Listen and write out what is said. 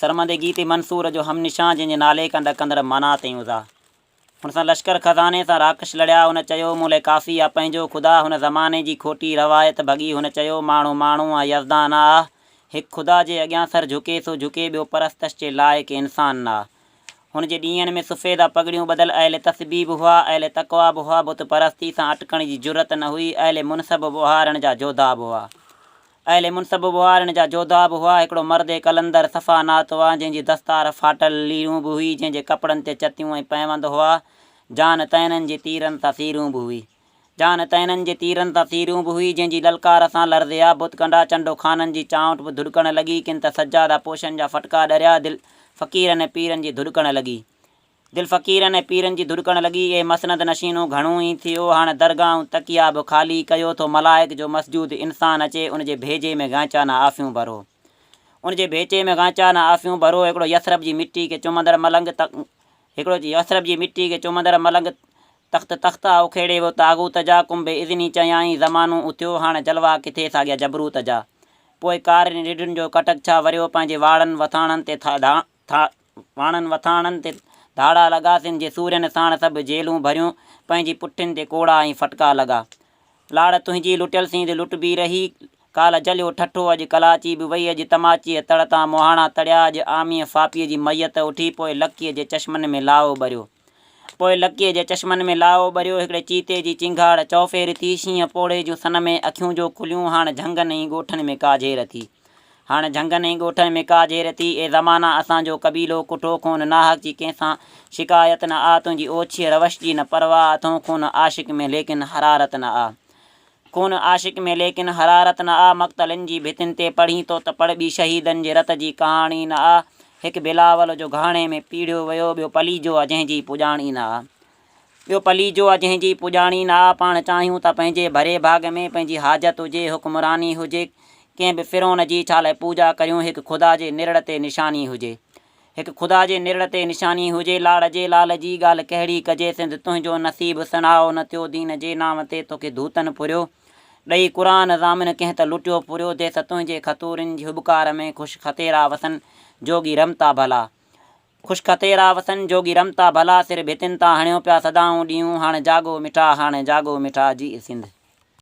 سرمندي گيت منصور جو هم نشان جنهن جي نالي کان ڏڪندڙ مانات ۽ عزا. هن سان لشڪر خزاني سان راڪش لڙيا. هن چيو، مون لئه ڪافي آ پنهنجو خدا. هن زماني جي کوٽي روايت ڀڳي. هن چيو، ماڻهو ماڻهو آ يزدان نه آ. هڪ خدا جي اڳيان سر جهڪي سو جهڪي ٻيو پرستش جي لائق انسان نه آ. هن جي ڏينهن ۾ سفيدا پڳڙيون ٻڌل اهل تسبيح به هئا، اهل تقويٰ به هئا، بت پرستي سان اٽڪڻ جي جرئت نه هئي، اهل منصب به اهارڻ جا جوڌا به هئا. اهل منصب ٻوهارڻ جا جوڌا به هئا. هڪڙو مرد قلندر صفا ناتوان، جنهن جي دستار ڦاٽل ليڙون به هئي، جنهن جي ڪپڙن تي چتيون ۽ پيوند هئا. جان طعنن جي تيرن سان سيرون به هئي. جان طعنن جي تيرن سان سيرون به هئي، جنهن جي للڪار سان لرزيا بت ڪنڊا، چنڊو خانن جي چانئٺ به ڌڏڪڻ لڳي، ڪن ته سجاده پوشن جا ڦٽڪا ڏريا، دل فقيرن ۽ پيرن جي ڌڏڪڻ لڳي. دل فقيرن ۽ پيرن جي ڌڏڪڻ لڳي، اي مسند نشينو گهڻو ئي ٿيو، هاڻ درگاهون تڪيا به خالي ڪيو ٿو ملائڪ جو مسجود انسان اچي ان جي ڀيجي ۾ غانچا نه آفيون ڀرو ان جي ڀيچي ۾ غانچا نه آفيون ڀرو هڪڙو يثرب جي مٽي کي چمندڙ ملنگ هڪڙو يثرب جي مٽي کي چمندڙ ملنگ تخت تختا اکيڙي ويو طاغوت جا قم بي اذني چيائين زمانو اٿيو هاڻ جلوا ڪٿي ساڳيا جبروت جا پوء ڪارين رڍن جو ڪٽڪ ڇا وريو پنهنجي واڙن وٿاڻن تي ٿا واڻن وٿاڻن تي ڌاڙا لڳا، سن جي سورين ساڻ سڀ جيلون ڀريون، پنهنجي پٺين تي ڪوڙا ۽ ڦٽڪا لڳا. لاڙ تنهنجي لٽيل سينڌ لٽبي رهي، ڪالهه جليو ٺٺو اڄ ڪلاچي به وئي، اڄ تماچيء تڙ تان مهاڻا تڙيا، اڄ آميء ڦاپيء جي ميت اٺي، پوء لڪيء جي چشمن ۾ لاهو ٻريو. پوء لڪيء جي چشمن ۾ لاهو ٻريو، هڪڙي چيتي جي چنگهاڙ چؤڦير ٿي، شينهن پوڙهي جون سن ۾ اکيون جو کليون، هاڻ جهنگن ۽ ڳوٺن ۾ ڪا جهير ٿي. هاڻ جهنگن ۽ ڳوٺن ۾ ڪا جهير ٿي، اي زمانا اسان جو قبيلو ڪٺو، خون ناحق جي ڪنهن سان شڪايت نه آ، تنهنجي اوڇيء روش جي نه پرواهه اٿئون، خون عاشق ۾ ليڪن حرارت نه آ. خون عاشق ۾ ليڪن حرارت نه آ، مقتلن جي ڀتين تي پڙهين ٿو ته پڙهه ٻي شهيدن جي رت جي ڪهاڻي نه آ، هڪ بلاول جو گهاڻي ۾ پيڙهيو ويو، ٻيو پليجو آ جنهن جي پڄاڻي نه آ. ٻيو پليجو آ جنهن جي پڄاڻي نه آ، پاڻ چاهيون ٿا پنهنجي ڀري ڀاڳ ۾ پنهنجي حاجت هجي، حڪمراني هجي، ڪنهن به فرعون جي ڇا لاء پوڄا ڪريون، هڪ خدا جي نرڙ تي نشاني هجي. هڪ خدا جي نرڙ تي نشاني هجي، لاڙ جي لال جي ڳالهه ڪهڙي ڪجي، سنڌ تنهنجو نصيب سڻائو نه ٿيو، دين جي نانء تي توکي ڌوتن ڦريو، ڏئي قرآن ضامن ڪنهن ته لٽيو ڦريو، ديس تنهنجي خطورين جي هٻڪار ۾ خوش خطيرا وسن، جوڳي رمتا ڀلا. خوش خطيرا وسن، جوڳي رمتا ڀلا، سر ڀتين تان هڻيو پيا صدائون ڏيون، هاڻ جاڳو مٺا، هاڻ جاڳو مٺا، جيء سنڌ.